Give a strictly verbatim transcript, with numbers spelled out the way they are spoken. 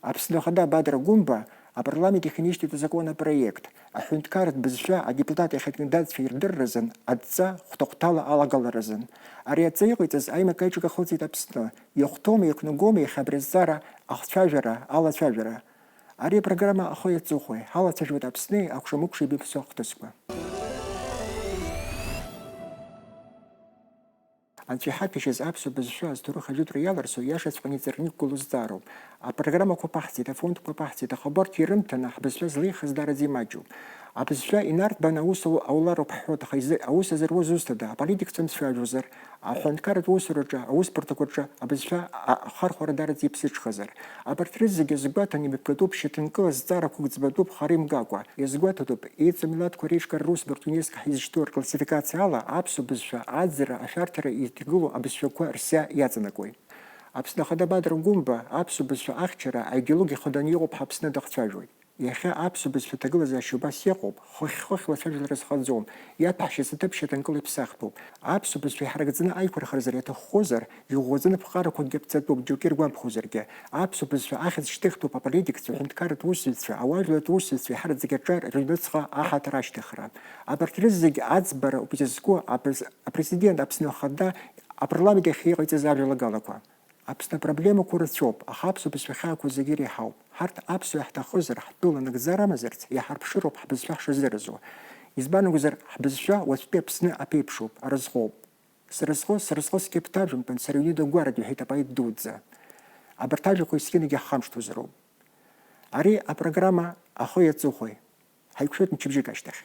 Аԥсны Ахада Бадра Гәымба апарламент иахь инишьҭит азакон апроект, аҳәынҭқарратә бызшәа адепутат иахьатәи адҵа ирдырразын, адҵа хәҭа-хәҭала алагаларазын. Ари адҵа иҟаиҵаз аимак-аиҿак ахылҵит Аԥсны. Иахәҭоума, иақәнагоума иахьа абри азҵаара ахцәажәара, алацәажәара? Ари апрограмма ахы иаҵыхәеи, ҳалацәажәоит Аԥсни акәша-мыкәша ибаҩԥсо ахҭысқәа. Анцәа иҳақәшәаз аԥсуа бызшәа азҭоурых ажәытәра иаларсу иашаҵәҟьаны иҵарны иқәгылоу зҵаароуп. Апрограммақәа ԥаҳҵеит, афондқәа ԥаҳҵеит, аха убарҭ ирымҭаны ҳбызшәа злеихыз дараӡа имаҷуп. Абызшәа инарҭбааны аус ау-, аулароуп ҳҳәоит, аха изы-, аус азыруа зусҭада, аполитикцәа мцәажәозар, аҳәынҭқарратә усураҿы, аусбарҭақәа рҿы абызшәа а-, ахархәара дараӡа иԥсыҽхазар. Абарҭ рызегьы згәаҭаны имҩаԥгатәуп шьаҭанкыла зҵаарақәак ӡбатәуп хара имгакәа. Иазгәаҭатәуп, еиҵбу милаҭқәа реиҿкаара русбарҭа ЮНЕСКО ҳизышьҭоу рклассификациа ала аԥсуа бызшәа аӡра, ашәарҭара иҭагылоу абызшәақәа рсиа иаҵанакуеит. Аԥсны Ахада Бадра Гәымба аԥсуа бызшәа ахьчара аидеологиа хаданы иҟоуп ҳәа Аԥсны дахцәажәоит. Иахьа аԥсуа бызшәа аҭагылазаашьа убас иҟоуп, хыхь-хыхьла ацәажәара зхаӡом, иаҭәаҳшьаз аҭыԥ шьаҭанкыла иԥсахтәуп. Аԥсуа бызшәа иҳаракӡаны аиқәырхаразар иаҭаххозар, иӷәӷәаӡаны аԥҟарақәакгьы аԥҵатәуп, џьоукы иргәамԥхозаргьы. Аԥсуа бызшәа ахьӡ шьҭыхтәуп аполитикцәа, аҳәынҭқарратә усзуҩцәа, ауаажәларратә усзуҩцәа иҳараӡак аҿар рыҩныҵҟа аҳаҭыр ашьҭыхра. Абарҭ рызегь аӡбара ауп изызку апрез-, апрезидент Аԥсны Ахада апарламент иахь иҟаиҵаз ажәалагалақәа. Аԥсны апроблемақәа рацәоуп, аха аԥсуа бызшәа ахьаақәа зегьы иреиҳауп. Ҳарҭ аԥсуа иаҳҭахызар, ҳтәыла нагӡара амазарц, иаҳарԥшыроуп ҳбызшәа ҳшазыразу. Избан акәзар, ҳбызшәа уаҵәтәи Аԥсны аԥеиԥшуп, аразҟоуп. Сразҟы, сразҟы скьыԥҭажәымтәын, сара ҩныда гәараҭ, иҳәеит апоет дуӡӡа. Абарҭ ажәақәа есқьынагьы ҳхамышҭуазароуп. Ари апрограмма ахы иаҵыхәеи. Ҳаиқәшәоит мчыбжьык ашьҭахь.